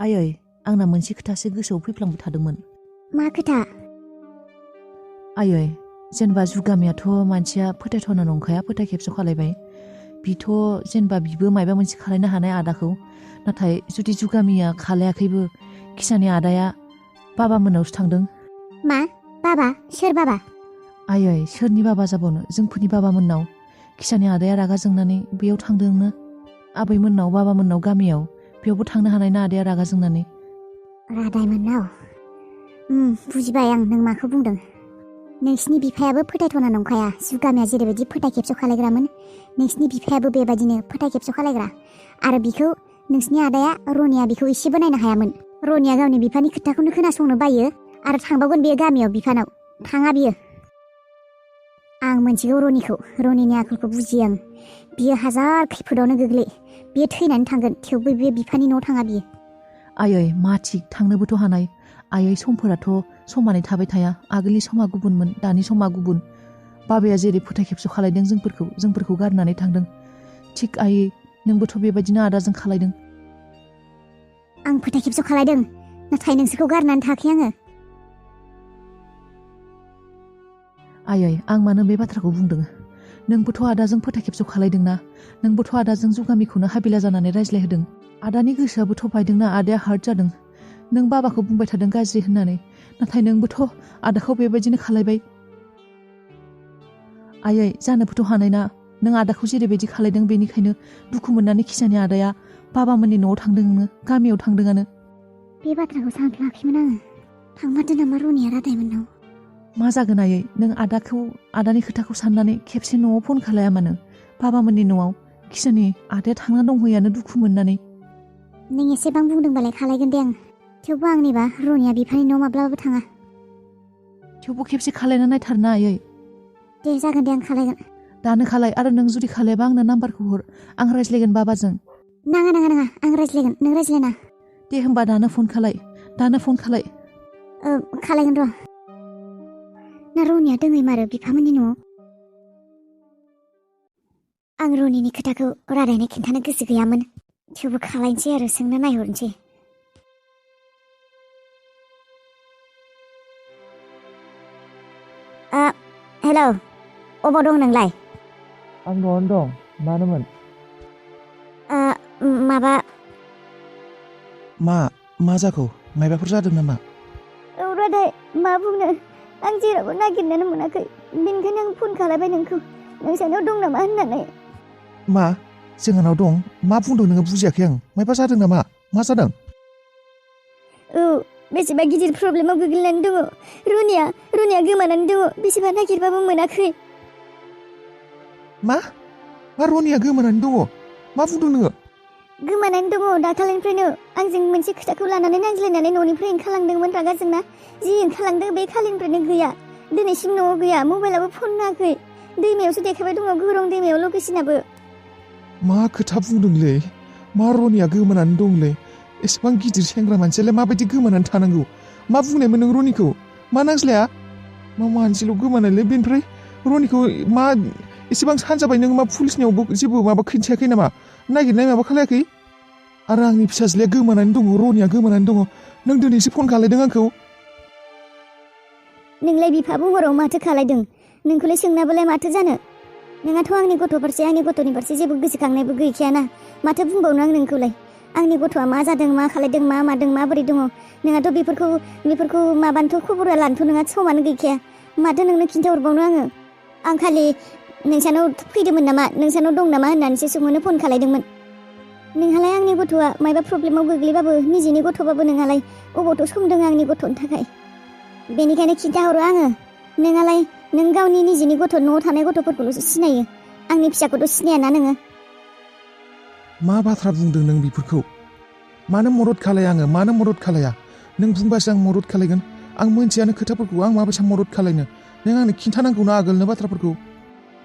आयै आंना मोनसे खोथासो गोसोआव फैफ्लांबाय थादोंमोन। मा खोथा? आयै जेनेबा जुगामियाथ' मानसिया फोथायथावना नंखाया, फोथाय खेबस' खालायबाय। बिथ' जेनेबा बिबो मायबा मोनसे खालायनो हानाय आदाखौ, नाथाय जुदि जुगामिया खालायाखैबो किसानि आदाया बाबा मोननावसो थांदों। मा? बाबा? सोर बाबा? आयै सोरनि बाबा जाबावनो, जोंफोरनि बाबा मोननाव। किसानि आदाया रागा जोंनानै बेयाव थांदोंनो, आबैमोननाव बाबा मोननाव गामियाव। बेयावबो थांनो हानाय ना आदाया रागा जोंनानै। रादाय मोननाव? बुजिबाय आं नों माखौ बुंदों। नोंसिनि बिफायाबो फोथायथावना नंखाया। जुगामिया जेरैबायदि फोथाय खेबस' खालायग्रामोन, नोंसिनि बिफायाबो बेबायदिनो फोथाय खेबस' खालायग्रा। आरो बिखौ नोंसिनि आदाया रनिया बिखौ एसेबो नायनो हायामोन। रनिया गावनि बिफानि खोथाखौनो खोनासंनो बायो आरो थांबावगोन बेयो गामियाव बिफानाव। थाङा बियो। आं मोनथिगौ रनिखौ, रनिनि आखलखौ बुजियो आं। बियो हाजार खैफोदावनो गोग्लै, बियो थैनानै थांगोन, थेवबो बियो बिफानि न'आव थाङा बियो। आयै मा थिग, थांनोबोथ' हानाय। आयै समफोराथ' समानै थाबाय थाया। आगोलनि समा गुबुनमोन, दानि समा गुबुन। बाबाया जेरै फोथाय खेबस' खालायदों जोंफोरखौ गारनानै थांदों, थिग आयै नोंबोथ' बेबायदिनो आदाजों खालायदों। आं फोथाय खेबस' खालायदों, नाथाय नोंसोरखौ गारनानै थायाखै आङो। आयै आं मानो बे बाथ्राखौ बुंदों, नोंबोथ' आदाजों फोथाय खेबस' खालायदोंना, नोंबोथ' आदाजों जुगामिखौनो हाबिला जानानै रायज्लायहोदों। आदानि गोसोआबोथ' बायदोंना, आदाया हार्ट जादों। नों बाबाखौ बुंबाय थादों गाज्रि होननानै, नाथाय नोंबोथ' आदाखौ बेबायदिनो खालायबाय। आयै जानोबोथ' हानाय ना, नों आदाखौ जेरैबायदि खालायदों बेनिखायनो दुखु मोननानै किसानि आदाया बाबामोननि न'आव थांदोंनो, गामियाव थांदोंआनो। बे बाथ्राखौ सानफ्लाङाखैमोन आङो। थांमारदों नामा रनिया रादाय मोननाव? मा जागोन आयै, नों आदानि खोथाखौ साननानै खेबसे न'आव फन खालाया मानो? बाबामोननि न'आव किसानि आदाया थांना दंहैयानो दुखु मोननानै। नों एसेबां बुंदोंबालाय खालायगोन दे आं। थेवबो आंनिबा रनिया बिफानि न'आव माब्लाबाबो थाङा। थेवबो खेबसे खालायना नायथारना आयै। दे जागोन दे, आं खालायगोन। दानो खालाय, आरो नों जुदि खालायबा आंनो नाम्बारखौ हर, आं रायज्लायगोन बाबाजों। नाङा, आं रायज्लायगोन, नों रायज्लायना। दे होमबा दानो फन खालाय। खालायगोन र'। ना रनिया दोङैमारो बिफामोननि न'आव? आं रनिनि खोथाखौ रादायनो खिन्थानो गोसो गैयामोन, थेवबो खालायनोसै आरो सोंना नायहरनोसै। हेलौ, अबाव दं नोंलाय? आं न'आवनो दं, मानोमोन? माबा। मा जाखो? मायबाफोर जादों नामा? औ रादाय, मा बुंनो, आं जेरावबो नागिरनानै मोनाखै, बेनिखायनो आं फन खालायबाय नोंखौ, नोंसानाव दं नामा होननानै। मा? जोंहानाव दं? मा बुंदों नोङो? बुजियाखै आं। मायबा जादों नामा? मा जादों? औ, बेसेबा गिदिर प्रब्लेमाव गोग्लैनानै दङ। रनिया गोमानानै दङ, बेसेबा नागिरबाबो मोनाखै। मा रनिया गोमानानै दङ? मा बुंदों नोङो? गोमानानै दङ दाखालिनिफ्रायनो। आंजों मोनसे खोथाखौ लानानै नांज्लायनानै न'निफ्राय ओंखारलांदोंमोन रागा जोंना। जि ओंखारलांदों बे खालिनिफ्रायनो गैया, दिनैसिम न'आव गैया, मबाइलाबो फन नाङाखै। दैमायावसो देखायबाय दङ, गौरां दैमायाव लकेसनाबो। मा खोथा बुंदोंलै? मा रनिया गोमानानै दंलै? एसेबां गिदिर सेंग्रा मानसियालाय माबायदि गोमानानै थानांगौ? मा बुंनायमोन नों रनिखौ? मा नांज्लाया? मा मानसिल' गोमानायलै? बेनिफ्राय रनिखौ मा एसेबां सानजाबाय नों? मा पुलिसनियावबो जेबो माबा खिन्थियाखै नामा? नागिरनाय माबा खालायाखै? आरो आंनि फिसाज्लाया गोमानानै दङ, रनिया गोमानानै दङ, नों दिनैसो फन खालायदों आंखौ? नोंलाय बिफा महराव माथो खालायदों? नोंखौलाय सोंनाबोलाय माथो जानो? नोंहाथ' आंनि गथ'नि फारसे जेबो गोसोखांनायबो गैखायाना, माथो बुंबावनो आं नोंखौलाय? आंनि गथ'आ मा जादों, मा खालायदों, मा मादों, माबोरै दङ, नोंहाथ' बेफोरखौ माबानोथ' खबरा लानोथ' नोंहा समानो गैखाया। माथो नोंनो खिन्थाहरबावनो आङो? आं खालि नोंसानाव फैदोंमोन नामा, नोंसानाव दं नामा होननानैसो सोंहरनो फन खालायदोंमोन। नोंहालाय आंनि गथ'आ मायबा प्रब्लेमाव गोग्लैबाबो, निजेनि गथ'बाबो नोंहालाय अबावथ' सम दङ आंनि गथ'नि थाखाय? बेनिखायनो खिन्थाहरो आङो। नोंहालाय नों गावनि निजेनि गथ', न'आव थानाय गथ'फोरखौल'सो सिनायो, आंनि फिसाखौथ' सिनायाना नोङो। मा बाथ्रा बुंदों नों बेफोरखौ? मानो मदद खालाया आङो? मानो मदद खालाया? नों बुंबासो आं मदद खालायगोन। आं मोनथियानो खोथाफोरखौ, आं माबायसा मदद खालायनो? नों आंनो खिन्थानांगौना आगोलनो बाथ्राफोरखौ?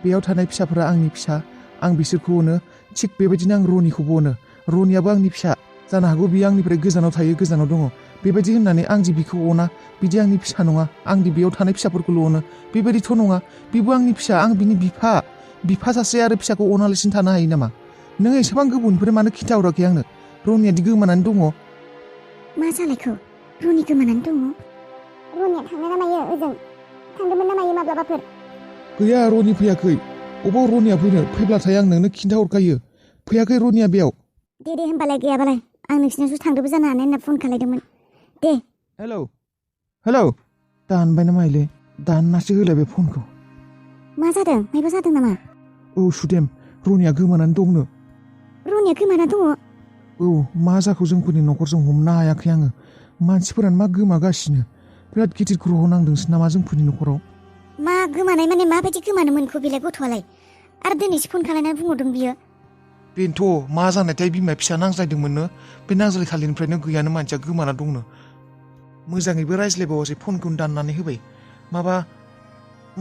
बेयाव थानाय फिसाफोरा आंनि फिसा, आं बिसोरखौ अनो, थिग बेबायदिनो आं रनिखौबो अनो। रनियाबो आंनि फिसा, जानो हागौ बियो आंनिफ्राय गोजानाव थायो, गोजानाव दङ, बेबायदि होननानै आं दि बिखौ अना, बिदि आंनि फिसा नङा। आं दि बेयाव थानाय फिसाफोरखौल' अनो, बेबायदिथ' नङा। बेबो आंनि फिसा, आं बिनि बिफा सासे आरो फिसाखौ अनालासिनो थानो हायो नामा? नों एसेबां गोबावनिफ्राय मानो खिन्थाहराखै आंनो रनियादि गोमानानै दङ? मा जालायखो रनि गोमानानै दङ रनिया थांनो ना मायो ओजों थांदोंमोन ना मायो माब्लाबाफोर गैया रनि फैयाखै अबाव रनिया फैब्लाथाय आं नोंनो खिन्थाहरखायो फैयाखै रनिया बेयाव दे होनबालाय गैयाबालाय आं नोंसिनावसो थांदोंबो जानो हानाय होनना फन खालायदोंमोन दे हेलौ दानबाय ना माइले दाननासो होलायबाय फनखौ मा जादों मायबा जादों नामा औ सुदेम रनिया गोमानानै दंनो रनिया गोमाना दङ औ मा जाखौ जोंफोरनि न'खरजों हमनो हायाखै आङो मानसिफोरानो मा गोमागासिनो बिराद गिदिर ग्रह नांदोंसो नामा जोंफोरनि न'खराव मा गोमानाय माने माबायदि गोमानो मोनखो बेलाय गथ'आलाय आरो दिनैसो फन खालायनानै बुंहरदों बियो बेनोथ' मा जानायथाय बिमा फिसा नांज्लायदोंमोननो बे नांज्लाय खालिनिफ्रायनो गैयानो मानसिया गोमाना दंनो मोजाङैबो रायज्लायबावासै फनखौनो दाननानै होबाय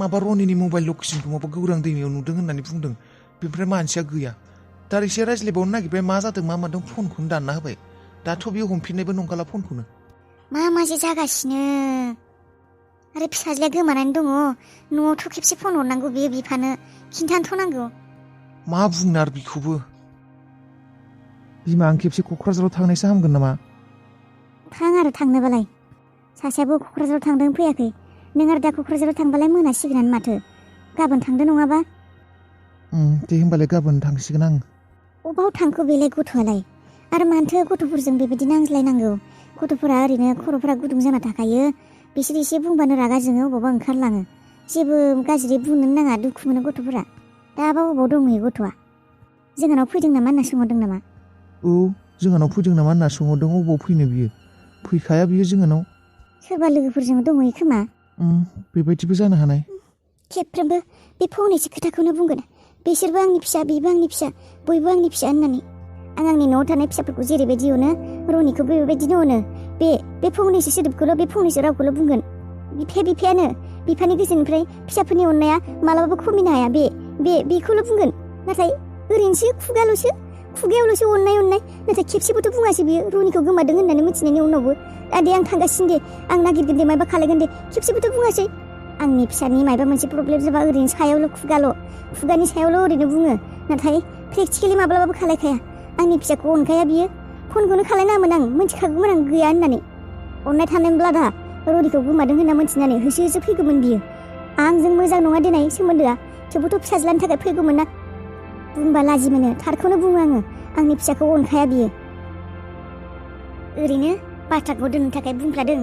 माबा रनिनि मबाइल लकेसनखौ माबा गौरां दैमायाव नुदों होननानै बुंदों बेनिफ्राय मानसिया गैया दा एसे रायज्लायबावनो नागिरबाय मा जादों मा मादों फनखौनो दानना होबाय दाथ' बेयो हमफिननायबो नंखाला फनखौनो माजे जागासिनो आरो फिसाज्लाया गोमानानै दङ न'आवथ' खेबसे फन हरनांगौ बेयो बिफानो खिन्थानोथ' नांगौ मा बुंनो आरो बिखौबो बिमा आं खेबसे क'क्राझाराव थांनायसो हामगोन नामा थां आरो थांनोबालाय सासेयाबो क'क्राझाराव थांदों फैयाखै नों आरो दा क'क्राझाराव थांबालाय मोनासिगोनानो माथो गाबोन थांदो नङाबा दे होमबालाय गाबोन थांसिगोन आं अबाव थांखो बेलाय गथ'आलाय आरो मानथो गथ'फोरजों बेबायदि नांज्लायनांगौ गथ'फोरा ओरैनो खर'फोरा गुदुं जाना थाखायो बिसोर एसे बुंबानो रागा जोङो अबावबा ओंखारलाङो जेबो गाज्रि बुंनो नाङा दुखु मोनो गथ'फोरा दाबा अबाव दंहैयो गथ'आ जोंहानाव फैदों नामा होनना सोंहरदों नामा औ जोंहानाव फैदों नामा होनना सोंहरदों अबाव फैनो बियो फैखाया बियो जोंहानाव सोरबा लोगोफोरजों दंहैयो खोमा बेबायदिबो जानो हानाय खेबफ्रोमबो बे फंनैसो खोथाखौनो बुंगोन बिसोरबो आंनि फिसा बेबो आंनि फिसा बयबो आंनि फिसा होननानै आं आंनि न'आव थानाय फिसाफोरखौ जेरैबायदि अनो रनिखौबो बेबायदिनो अनो बे फंनैसो सोदोबखौल' बे फंनैसो रावखौल' बुंगोन बिफायानो बिफानि गोसोनिफ्राय फिसाफोरनि अननाया मालाबाबो खमिनो हाया बेखौल' बुंगोन नाथाय ओरैनोसो खुगायावल'सो अननाय नाथाय खेबसेबोथ' बुङासै बियो रनिखौ गोमादों होननानै मिथिनायनि उनावबो दे आं थांगासिनो दे आं नागिरगोन दे मायबा खालायगोन दे खेबसेबोथ' बुङासै आंनि फिसानि मायबा मोनसे प्रब्लेम जाबा ओरैनो सायावल' खुगानि सायावल' ओरैनो बुङो नाथाय प्रेक्टिकेलि माब्लाबाबो खालायखाया आंनि फिसाखौ अनखाया बियो फनखौनो खालायनाङामोन आं मिथिखागौमोन आं गैया होननानै अननाय थानायमोनब्ला दा रनिखौ गोमादों होनना मिथिनानै होसो फैगौमोन बियो आंजों मोजां नङा दिनै सोमोन्दोआ थेवबोथ' फिसाज्लानि थाखाय फैगौमोन ना बुंबा लाजि मोनो थारखौनो बुङो आङो आंनि फिसाखौ अनखाया बियो ओरैनो बाथ्राखौ दोननो थाखाय बुंफ्लादों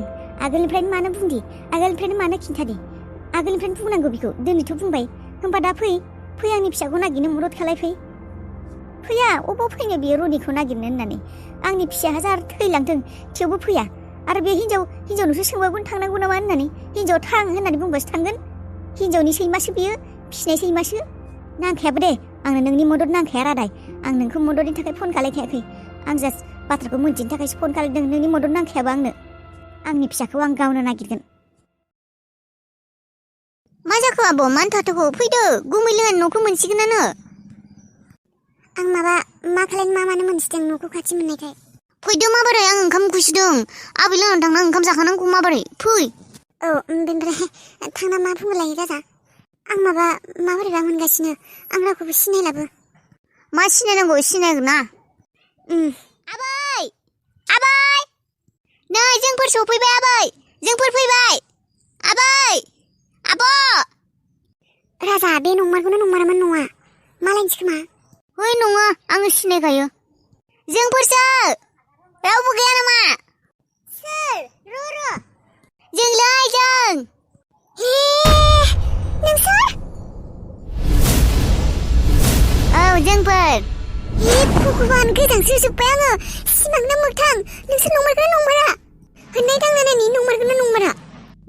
आगोलनिफ्रायनो मानो बुंदि आगोलनिफ्रायनो मानो खिन्थादि आगोलनिफ्रायनो बुंनांगौ बेखौ दिनैथ' बुंबाय होमबा दा फै आंनि फिसाखौ नागिरनो मदद खालायफै फैया अबाव फैनो बियो रनिखौ नागिरनो होननानै आंनि फिसाया हाजार थैलांथों थेवबो फैया आरो बे हिन्जावनोसो सोंबावगोन थांनांगौ नामा होननानै हिन्जाव थां होननानै बुंबासो थांगोन हिन्जावनि सैमासो बियो फिसिनाय सैमासो नांखायाबो दे आंनो नोंनि मदद नांखाया रादाय आं नोंखौ मददनि थाखाय फन खालायखायाखै आं जास्ट बाथ्राखौ मोनथिनो थाखायसो फन खालायदों नोंनि मदद नांखायाबा आंनो आंनि फिसाखौ आं गावनो नागिरगोन मा जाखो आब' मानो थाथ'खो फैदो गुमै लोंनानै न'खौ मोनसिगोनानो आं मा खालायनो मानो मोनसिदों न'खौ खाथि मोननायखाय फैदो माबोरै आं ओंखाम उखैसोदों आबै लोंनानै थांना ओंखाम जाखानांगौ माबोरै फै औ बेनिफ्राय थांना मा बुंनो लायो गाजा आं माबोरैबा मोनगासिनो आं रावखौबो सिनायलाबो मा सिनायनांगौ सिनायगोन ना आबै नै जोंफोर सफैबाय आबै जोंफोर फैबाय आबै आब' राजा बे नंमारगौना नंमारामोन नङा मालायनिसो खोमा है नङा आङो सिनायखायो जोंफोरसो रावबो गैया नामा सोर र' जोंलै जों हे नोंसोर औ जोंफोर हे भगबान गोजांसो जोब्बाय आङो सिमांना मोगथां नोंसोर नंमारगौना नंमारा होननाय दांनायनि नंमारगौना नंमारा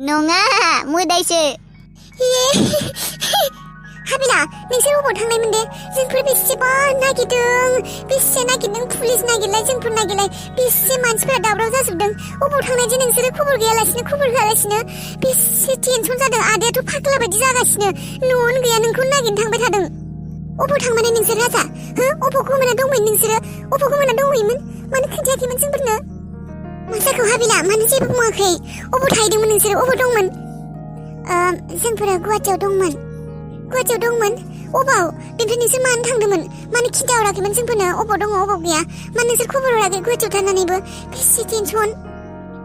नङा मोदायसो हाबिला नोंसोर अबाव थांनायमोन दे जोंफोर बेसेबा नागिरदों पुलिस नागिरलाय जोंफोर नागिरलाय बेसे मानसिफोरा दावराव जाजोबदों अबाव थांनाय जे नोंसोरो खबर गैयालासिनो बेसे टेनसन जादों आदायाथ' फाग्ला बायदि जागासिनो न'आवनो गैया नोंखौ नागिरनो थांबाय थादों अबाव थांमाने नोंसोर राजा अबाव गोमाना दंमोन नोंसोरो अबाव गोमाना दंहैयोमोन मानो खोन्थायाखैमोन जोंफोरनो मा जाखो हाबिला मानो जेबो बुङाखै अबाव थाहैदोंमोन नोंसोरो अबाव दंमोन जोंफोरा गुवाहाटियाव दंमोन अबाव बेनिफ्राय नोंसोर मानो थांदोंमोन मानो खिन्थाहराखैमोन जोंफोरनो अबाव दङ अबाव गैया मानो नोंसोर खबर हराखै गुवाहाटियाव थानानैबो बेसे टेनसन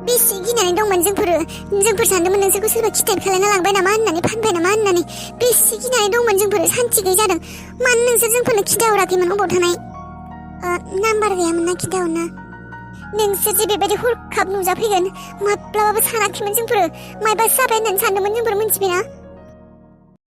बेसे गिनानै दंमोन जोंफोर सानदोंमोन नोंसोरखौ सोरबा किडनेप खालायना लांबाय नामा होननानै फानबाय नामा होननानै बेसे गिनानै दंमोन जोंफोर सान्थि गैयै जादों मानो नोंसोर जोंफोरनो खिन्थाहराखैमोन अबाव थानाय नाम्बार गैयामोन ना खिन्थाहरनो नोंसोर जे बेबायदि हरखाब नुजाफैगोन माब्लाबाबो सानाखैमोन जोंफोर मायबा जाबाय होननानै सानदोंमोन जोंफोर मिन्थिबायना